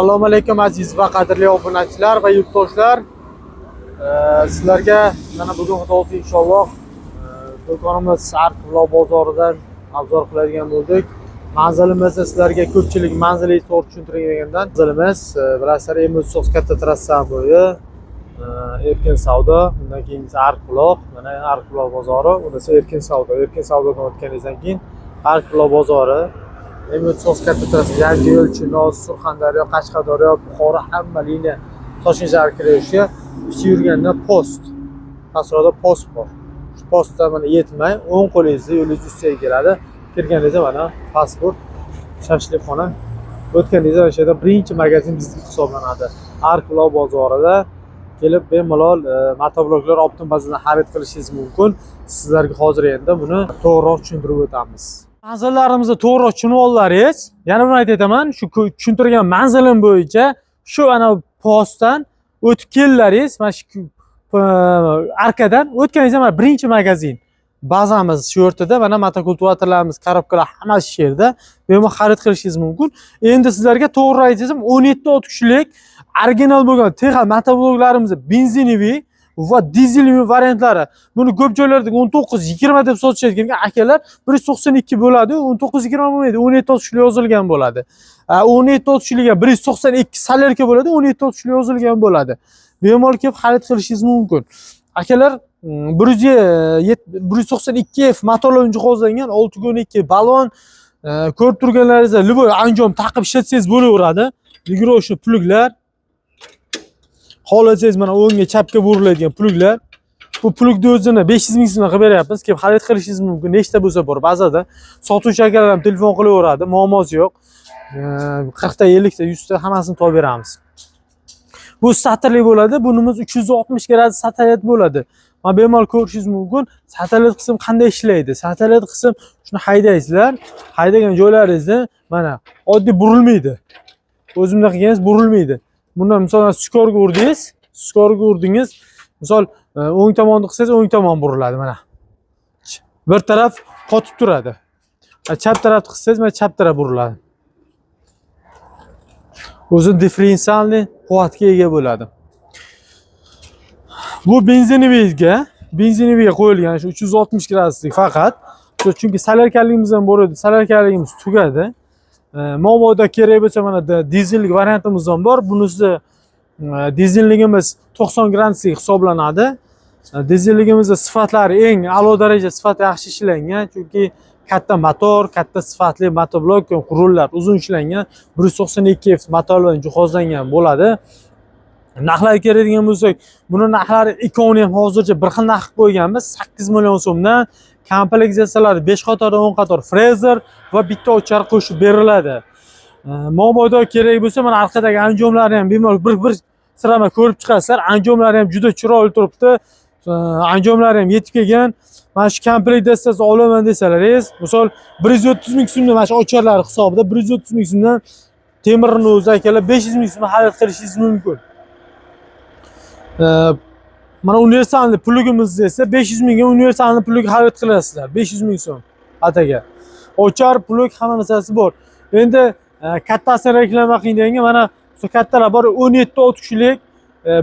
Assalomu alaykum, aziz va qadrli obunachilar va yurtdoshlar. Sizlarga mana bugun, Xudo xohlasa, inshaalloh, do'konimiz Arqillo bozoridan obzor qiladigan bo'ldik. Manzilimizni sizlarga ko'pchilik manzili to'g'ri tushuntirgandan manzilimiz, bilasizlar, M39 katta trassa bo'yi, Erkin savdo, undan keyingisi Arqbuloq, mana Arqbuloq bozori, unisi Erkin savdo. Erkin savdodan o'tganingizdan keyin Arqbuloq bozori, M39 katta trassa, Yangi yo'l, Chinoz, Surxondaryo, Qashqadaryo, Buxoro, hamma liniya Toshkent shahar kirishga ichi yurganda post, pastroqda post bor. Shu postdan mana yetmay o'ng qo'lingizda yo'lingiz ustiga keladi. Kirganingizda mana pasport shashlikxona, o'tganingizda o'sha yerda birinchi magazin bizniki hisoblanadi. Arqbuloq bozorida kelib bemalol motobloklar оптом bazadan xarid qilishingiz mumkin. Sizlarga hozir endi buni to'g'riroq tushuntirib o'tamiz. Manzillarimizni to'g'riroq tushunib oldilaringiz. Yana bir marta aytaman, shu tushuntirgan manzilim bo'yicha shu ana postdan o'tib keldilaringiz, mana shu arkadan o'tganingizda mana birinchi magazin bazamiz shu yerda. Mana motokultivatorlarimiz, korobkalar, hammasi shu yerda, bemalol xarid qilishingiz mumkin. Endi sizlarga to'g'ri aytsam, 17 ot kuchlik original bo'lgan Texas motobloklarimiz бензиновый va dizelli variantlari. Buni ko'p joylarda 19 20 deb sotishayotgan akalar, 192 bo'ladi, 19 20 bo'lmaydi, 17 ot kuchli yozilgan bo'ladi. 17 ot kuchliga 192 солярка bo'ladi, 17 ot kuchli yozilgan bo'ladi. Bemalol kelib xarid qilishingiz mumkin, akalar. 192 F motorlar jihozlangan, 6 12 balon, ko'rib turganlaringizda, любой anjom taqib ishlatsangiz bo'laveradi. Игрушка pluglar, xohlasangiz, mana o'ngga, chapga buriladigan pluglar. Bu plugni o'zini 500 ming so'mdan qilib beryapmiz, kelib xarid qilishingiz mumkin. Nechta bo'lsa bor bazada. Sotuvchi akalar ham telefon qilaveradi, muammosi yo'q. 40 ta, 50 ta, 100 ta, hammasini topib beramiz. Bu satrli bo'ladi. Bunimiz 360 gradus satellit bo'ladi. Mana, bemalol ko'rishingiz mumkin, satellit qism qanday ishlaydi. Satellit qism, shuni haydaysizlar, haydagan joylaringizda mana oddiy burilmaydi. O'zimda qilganingiz burilmaydi. Bundan, misol, skorga urdingiz, skorga urdingiz, misol, o'ng tomonni qilsangiz, o'ng tomon buriladi. Mana bir taraf qotib turadi. Chap tarafni qilsangiz, mana chap taraf buriladi. O'zi дифференциальный quvvatga ega bo'ladi. Bu бензиновый ga, бензиновый ga qo'yilgan shu 360 graduslik faqat. Chunki солярка ligimiz ham bor edi, солярка ligimiz tugadi. Mobodo kerak bo'lsa, mana dizellik variantimiz ham bor. Bunisi, dizelligimiz 90 graduslik hisoblanadi. Dizelligimizni sifatlari eng a'lo daraja, sifati yaxshi ishlangan, chunki katta motor, katta sifatli motoblok, qurollar uzun ishlangan, 192 F motor bilan jihozlangan bo'ladi. Narxlarga keladigan bo'lsak, buni narxlari ikkovini ham hozircha bir xil narx qilib qo'yganmiz, 8 million so'mdan. Komplektatsiyalari 5 qator, 10 qator frezer va bitta ochar qo'shib beriladi. Mobodo kerak bo'lsa, mana orqadagi anjomlarni ham bemalol bir bir sirama ko'rib chiqasizlar. Anjomlari ham juda chiroyli turibdi. Anjomlari ham yetib kelgan. Mana shu komplektatsiyasi olaman desalaringiz, misol, 130 ming so'mdan, mana shu ocharlar hisobida 130 ming so'mdan, temirni o'zi, akalar, 500 ming so'mdan xarid qilishingiz mumkin. Mana универсальный plugimizni esa 500 mingga универсальный plug xarid qilasizlar, 500 ming so'm ataga. Ochar, plug, hamma narsasi bor. Endi kattasini reklama qiling deganga, mana shu kattalar bor, 17 ot kuchlik.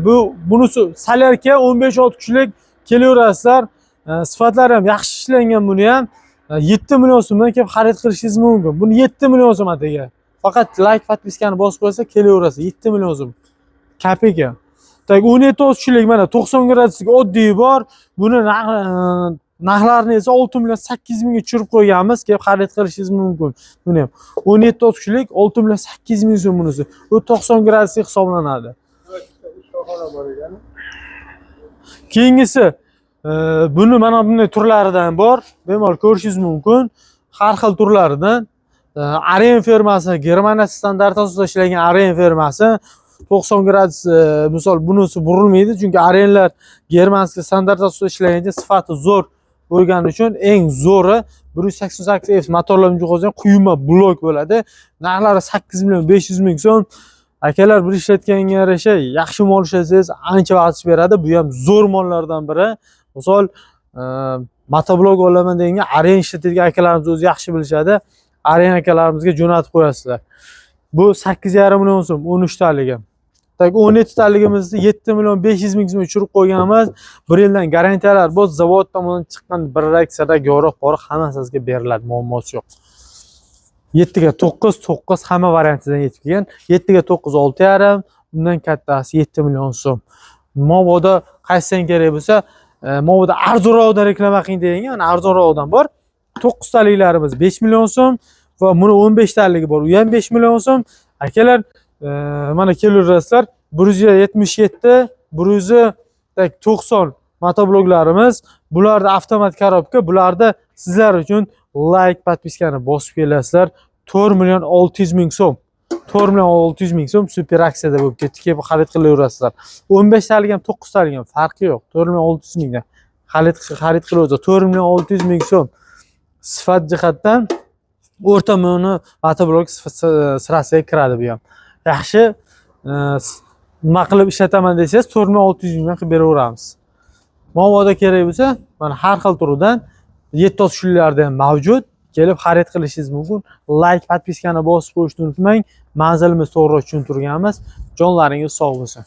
Bu bunisi солярка, 15 ot kuchlik, kelaverasizlar. Sifatlari ham yaxshi ishlangan buni ham. 7 million so'mdan kelib xarid qilishingiz mumkin. Buni 7 million so'm ataga. Faqat layk, подписка ni bosib qo'ysa, kelaverasiz. 7 million so'm. Kopeyka. Так, 17 ot kuchlik mana 90 graduslik oddiy bor. Buni narxlarini esa 6 million 800 mingga tushirib qo'yganmiz. Kelib xarid qilishingiz mumkin. Buni ham 17 ot kuchlik, 6 million 800 ming so'm bunisi. Bu 90 graduslik hisoblanadi. Ustaxona bor ekan. Keyingisi, buni mana bunday turlaridan bor. Bemalol ko'rishingiz mumkin. Har xil turlaridan. Aren firmasi, Germaniya standarti asosida ishlagan Aren firmasi 90 gradus, misol, bunisi burilmaydi, chunki Arenlar германский standart asosida ishlagancha sifati zo'r bo'lgani uchun eng zo'ri. 188 F motorlar jihozlangan quyma blok bo'ladi. Narxlari 8 million 500 ming so'm. Akalar, bir ishlatganga yarasha yaxshi mol ishlasangiz, ancha vaqt beradi. Bu ham zo'r mollardan biri. Misol, motoblok olaman deganga Aren ishlatadigan akalarimiz o'zi yaxshi bilishadi. Aren akalarimizga jo'natib qo'yasizlar. Bu 8,5 million so'm 13 taligi. Так, 17 taligimizni 7 million 500 ming so'm tushirib qo'yganmiz. Bir yildan garantiyalar bu zavod tomonidan chiqqan bir rak, yorug' poriq hammasi sizga beriladi, muammosi yo'q. 7 ga 9, 9 hamma variantidan yetib kelgan. 7 ga 9 6,5, undan kattasi 7 million so'm. Mobodo qaysidan kerak bo'lsa, mobodo arzonroqdan reklama qiling degan, mana arzonroqdan bor. 9 taliklarimiz 5 million so'm va buni 15 taligi bor. U ham 5 million so'm. Akalar, mana kelaverasizlar. 177, 190 motobloklarimiz. Bularda avtomat korobka, bularda sizlar uchun like, подписка ni bosib kelasizlar. 4 million 600 ming so'm. 4 million 600 ming so'm super aksiyada bo'lib ketdi. Kelib xarid qilaverasizlar. 15 talik ham 9 talik ham farqi yo'q. 4 million 600 mingdan xarid qilaverasiz. 4 million 600 ming so'm. Sifat jihatdan o'rta mono motoblok sirasiga kiradi bu ham. Yaxshi, nima qilib ishlataman desangiz 4 million 600 mingdan qilib beraveramiz. Mobodo kerak bo'lsa, mana har xil turidan 7 tushlilarda ham mavjud. Kelib xarid qilishingiz mumkin. Like, подписка ni bosib qo'yishni unutmang. Manzilimiz to'g'ri tushuntirganmiz. Jonlaringiz sog' bo'lsin.